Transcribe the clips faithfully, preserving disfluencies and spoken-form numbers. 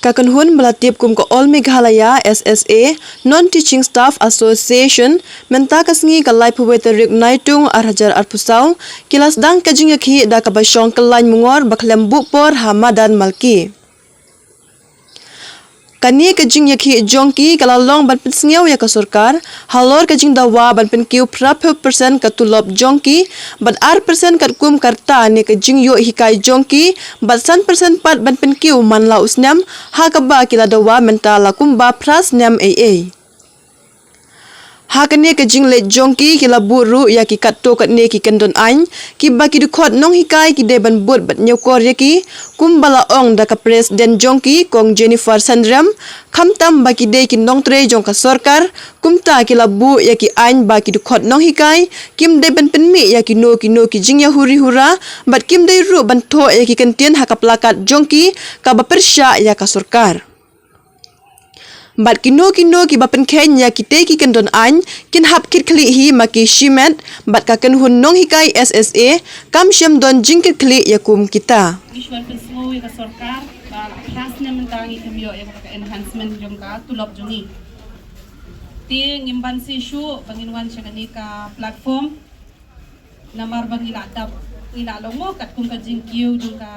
Ka kynhun ba la tip kum ka All Meghalaya S S A Non-Teaching Staff Association mynta ka sngi ka laiphew wei tarik Naitung ar hajar arphew saw ki la sdang ka jingïakhih da kaba shong kyllaiñ mungor ba khlem buh por ha madan Malki. Kane ka jingïakhih jong ki ka la long ban pynsngew ïa ka sorkar halor ka jingdawa ban pynkiew phra phew percent ka tulop jong ki bad ar percent katkum ka rta ne ka jingïoh hikai jong ki bad san percent pat ban pynkiew man la u snem, ha kaba ki la dawa mynta la kumba phra snem ei ei. Ha kane ka jingleit jong ki ki la buh ruh ïa ki katto katne ki kyndon aiñ kiba ki dkhot nonghikai ki dei ban bud bad ñiewkor ïa ki, kumba la ong da ka president jong ki Kong Jennifer Shanrem, khamtam ba ki dei ki nongtrei jong ka sorkar, kumta ki la buh ïa ki aiñ ba ki dkhot nonghikai kim dei ban pynmih ïa kino kino ki jingïahuri hura bad kim dei ruh ban thoh ïa ki kyntien ha ka plakat jong ki kaba pyrshah ïa ka sorkar. Bad kino kino kiba pynkheiñ ïa kitei ki kyndon aiñ kin hap kit khlieh hi ma ki shimet bad ka kynhun nonghikai S S A kam shym don jingkit khlieh ïa kum kita. Ngi shu wan pynsngew ïa ka sorkar ba la phra snem mynta ngi khlem ïoh ïa ka enhancement jong ka tulop jong ngi. Te ngim banse shuh ba ngin wan sha kane ka platform. Namar ba ngi la dap, ngi la long mo katkum ka jingkiew jong ka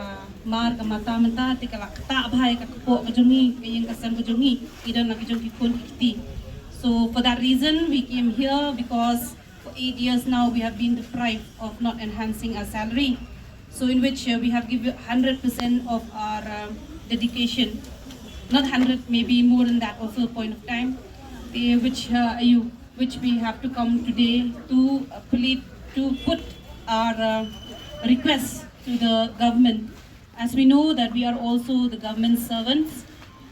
mar ka mata mynta, te ka la ktah bha ïa ka kpoh ka jong ngi, ka ïing ka sem ka jong ngi, ki don la ki jong ki khun ki kti. So for that reason we came here, because for eight years now we have been deprived of not enhancing our salary. So in which, uh, we have given hundred percent of our, uh, dedication, not hundred, maybe more than that also, point of time, eh, which, uh, you which we have to come today to, uh, plead, to put our, uh, requests to the government. As we know that we are also the government servants,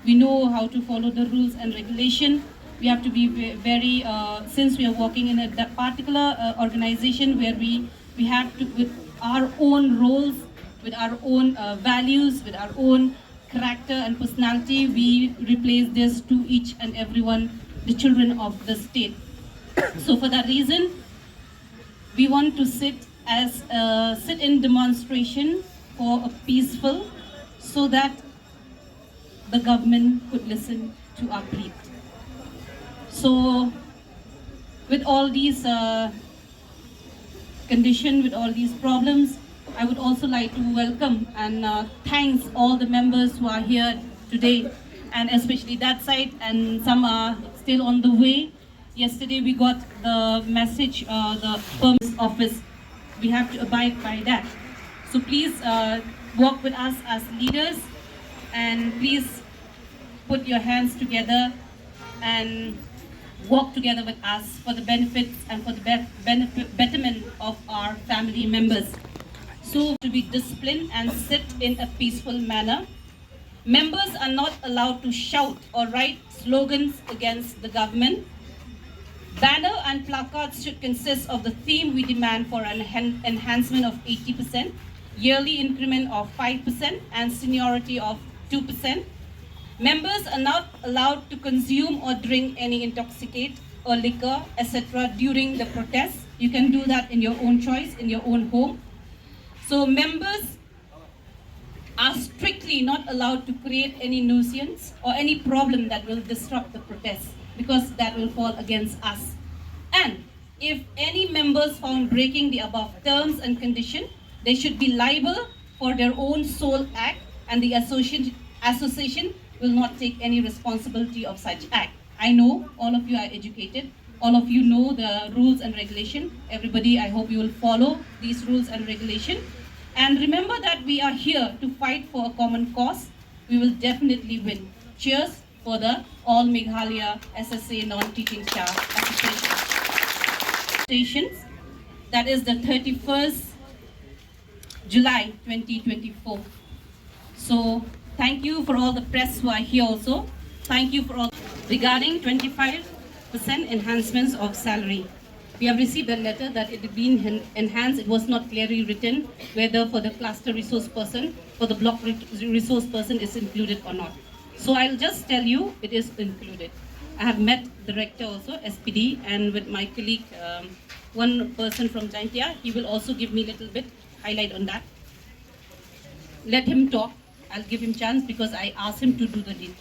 we know how to follow the rules and regulation. We have to be ve-, very, uh, since we are working in a d-, particular, uh, organization where we, we have to, with our own roles, with our own, uh, values, with our own character and personality, we replace this to each and everyone, the children of the state. So for that reason, we want to sit as a sit-in demonstration for a peaceful, so that the government could listen to our plea. So with all these, uh, condition, with all these problems, I would also like to welcome and, uh, thanks all the members who are here today, and especially that side, and some are still on the way. Yesterday we got the message, uh, the permit office. We have to abide by that. So please, uh, work with us as leaders, and please put your hands together and work together with us for the benefits and for the be-, benefit, betterment of our family members. So to be disciplined and sit in a peaceful manner. Members are not allowed to shout or write slogans against the government. Banner and placards should consist of the theme: "We demand for an enhan-, enhancement of eighty percent, yearly increment of five percent, and seniority of two percent." Members are not allowed to consume or drink any intoxicant or liquor, et cetera, during the protest. You can do that in your own choice, in your own home. So members are strictly not allowed to create any nuisance or any problem that will disrupt the protest, because that will fall against us. And if any members found breaking the above terms and condition, they should be liable for their own sole act, and the association, association will not take any responsibility of such act. I know all of you are educated, all of you know the rules and regulation. Everybody, I hope you will follow these rules and regulation. And remember that we are here to fight for a common cause. We will definitely win. Cheers for the All Meghalaya S S A Non-Teaching Staff Association. Stations. That is the thirty-first July twenty twenty-four. So thank you for all the press who are here also. Thank you for all. Regarding twenty-five percent enhancements of salary, we have received a letter that it had been en-, enhanced. It was not clearly written whether for the cluster resource person, for the block re-, resource person is included or not. So I'll just tell you, it is included. I have met the rector also, S P D, and with my colleague, um, one person from Jaintia. He will also give me a little bit highlight on that. Let him talk. I'll give him chance because I asked him to do the deed.